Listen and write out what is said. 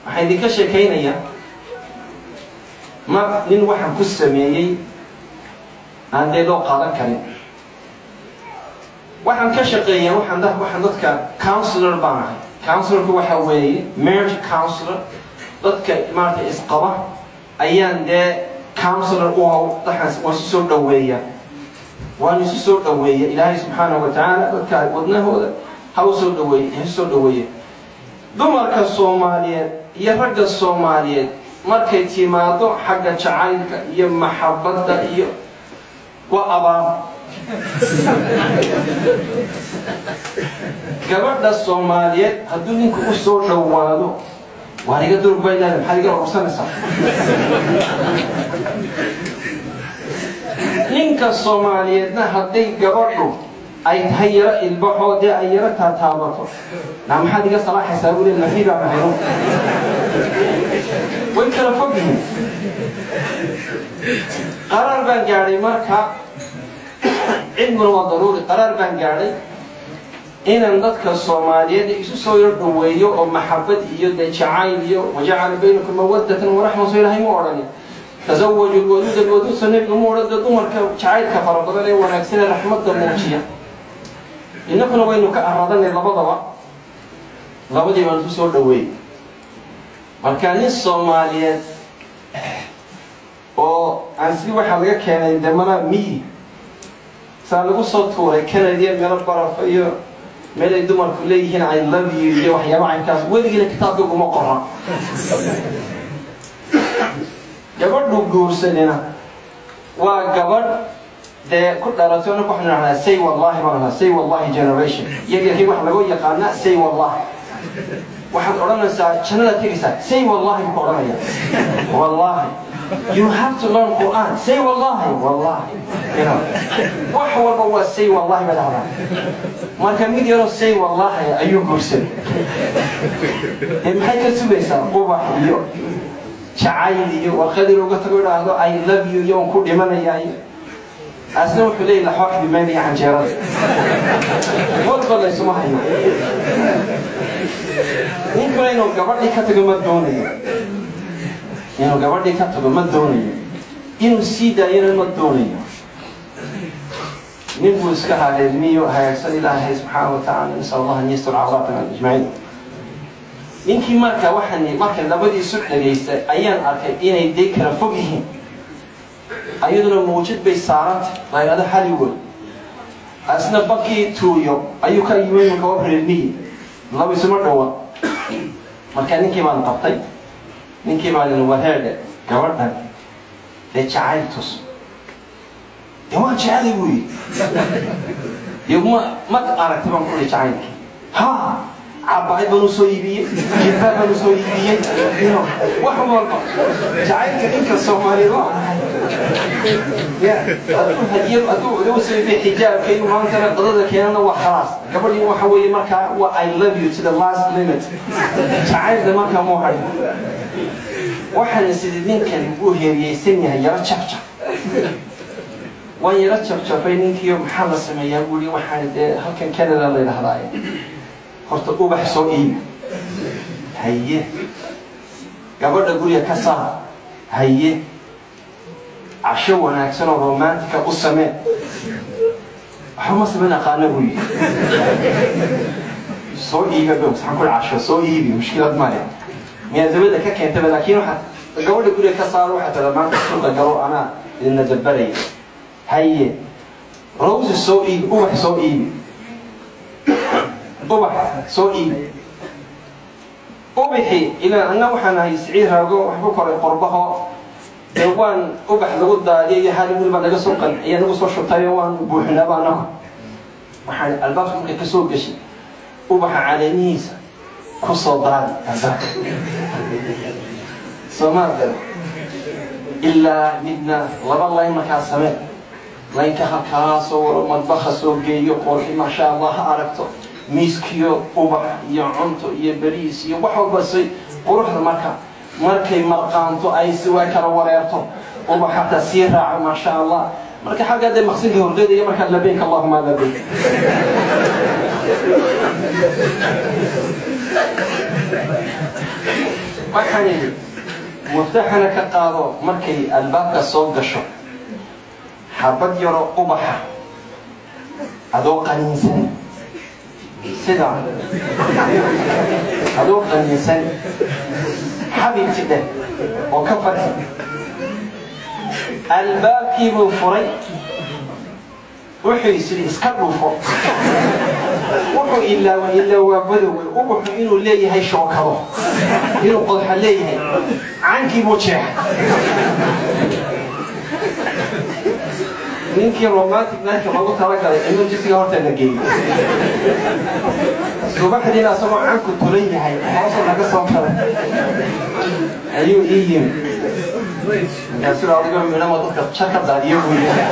Waxaan idinka sheekaynayaa mar nin waxaan ku sameeyey aan dee loo qaadan karin. Waxaan ka shaqeeyaa, waxaan dadka counselor baan ahay. Counselorku waxa weeye marriage counselor, dadka maarata isqaba ayaan dee counselor u haw. Waxaan waan isu soo dhaweeyaa, waan isu soo dhaweeya. Ilaahay subxaanahu wa tacaala dadka wadnahooda ha u soo dhaweeye, ha isu soo dhaweeye. Dumarka Soomaaliyeed iyo ragga Soomaaliyeed markay timaado xagga jacaylka iyo maxabadda iyo waa abaar. Gabadha Soomaaliyeed hadduu ninku u soo dhowaado, "Waar, iga durug," bay leedahay, "maxaad iga urursanaysaa?" Ninka Soomaaliyeedna hadday gabadhu ay tahay yaro ilbaxoo dee ay yaro taataabato, "Naa, maxaad iga salaaxaysaa?" buu le. Nafiibaa mahayno, way kala fog yihiin. Qaraar baan gaadhay marka, cilmiguna waa daruuri. Qaraar baan gaadhay inaan dadka Soomaaliyeed isu soo yaro dhaweeyo oo maxabad iyo dee jacayl iyo "wajacala baynakum mawadatan waraxma" soo Ilahay ma odhanin? "Tazawaju lwaduud alwaduud" soo Nebigu ma odhan? Dee dumarka jacaylka fara badan ee wanaagsan ee raxmadda muujiya, innakuna waynu ka aradanay labadaba. Labadii baan isu soo dhaweeyey. Marka nin Soomaaliyeed oo aan sidii waxaa laga keenay dee malaa miyi saa lagu soo tuuray Canadiya, meelo barafa iyo meel ay dumarku leeyihiin "I love you" iyo waxyaaba caynkaas, weligiina kitaabka uguma qora. Gabadhu guursanina waa gabadh dee ku dhalatay anaka waxanu dhahnaa "say wallahi" baan dhahnaa, "say wallahi" generation. Iyaga waxa lagu yaqaanaa "say wallahi". Waxaad odhanaysaa, "Jannada tegaysaa." "Say wallahi," buu ku odhanaya. "Wallahi." "You have to learn Quran." "Say wallahi." "Wallahi." Wax walba waa "say wallahi" ba dhahdaa. Marka mid yaroo "say wallahi" ayuu guursaday. Dee maxay ka sugaysaa? Ubax iyo jacayl iyo warqad inuu uga tago, idhaahdo "I love you" iyo "waan ku dhimanayaa" iyo asna wuxuu leeyahy laxooxdii meel iyo canjeerada walba laysuma hayo. Ninkuna inuu gabadhii ka tago ma doonayo, inuu gabadhii ka tago ma doonayo, inuu sii daayana ma doonayo. Nin buu iska hareermiyo hagaagsan. Ilaahay subxaana wa tacala nasal allah an yastur cawraatana ajmaciin. Ninkii marka waxaan marka labadii isu dhagaystay ayaan arkay inay dee kala fog yihiin. Ayaduna mawjad bay saaranta la yidhahdo Hollywood, asna bakii tuuyo ayuu ka yimi imika waa reermiyi, laba isuma dhawa. Marka ninkii baan qabtay, ninkii baan idin, "Wareedhe, gabadhan dee jacayl tus." "Dee waan jecelay," buu yidhi. "Dee ma aragtay?" baan ku uri jacaylkii. "Ha, cabaayad baan usoo iibiyey, jilbaab baan usoo iibiyey, wax walba." Jacaylka ninka Soomaaliyeed waa ya hadduu hadiyad hadduu usoo iibiyo xijaabka iyo maantana qadada keenana, waa khalaas. Gabadhii waxa weeye markaa waa "I love you to the last limit". Jacaylka markaa muu hadhin. Waxaan sidii ninkani wuu heeriyeysan yahay, yaro jafjaf. Waan yaro jafjafay ninkiio. "Maxaa la sameeyaa?" buu yidhi. Waxaan dee halkan Canada la yidhahdaa, horta ubax soo iibi. "Haye." "Gabadha guriga ka saar." "Haye." "Casho wanaagsan oo romantica u samee." "Waxba ma samayn aqaana," buu yidhi. "Soo iiba." Waxaan ku casho soo iibi, mushkilad male, miyaa dabada ka keentaba? Laakiin waxaad gabadha guriga ka saaro, waxaad tada maanta suuqa galo, anaa idinla dabaraya. "Haye." "Rose soo iibi, ubax soo iibi, ubax soo iibi." Ubixi ilaa anna waxaan ahay Siciid Raago, wax ku koray qorbaho. Dee waan ubax lagu daadiyay iyo Hollywood baa naga soo qanciya, nagu soo shubtayo, waan buuxinaaba annagu. Waxaan albaabka markay ka soo gashay, ubaxa caleemihiisa ku soo daadi albaabka soomaal ilaa midna laba layn markaa samee, laynka halkaa soo waro, madbaha soo geeyo, qorxi, maasha Allah, ha aragto miiskiyo ubax iyo cunto iyo bariis iyo wax walba si quruxda. Marka markay marqaanto ay si way kala wareerto, ubax hataa sii raaco, maasha Allah. Marka xaggaa dee maqsinka hordada iyo markaa "Labayk allahuma labayk". Waxaan idhi muftaxana ka qaado, markay albaabka soo gasho xabad yaroo ubaxa adoo qaniinsan, sida adoo qaniinsan xabiibti dheh oo ka farxi. Albaabkii buu furay, wuxuu is yidhi iska dhufo. Wuxuu ilaaway, ilaa waa badowey, ubaxu inuu leeyahay shookado, inuu qodxa leeyahay. Cankii buu jeexay. Ninkii romantic nightka loogu talagalay emergencyga horta la geeyey. Subaxdiina asagoo canku tulan yahay, hoosa laga soo galay, ayuu ii yimi. Markaasuu adigoo midhama dadka jar ka daadiyo buu yidhi.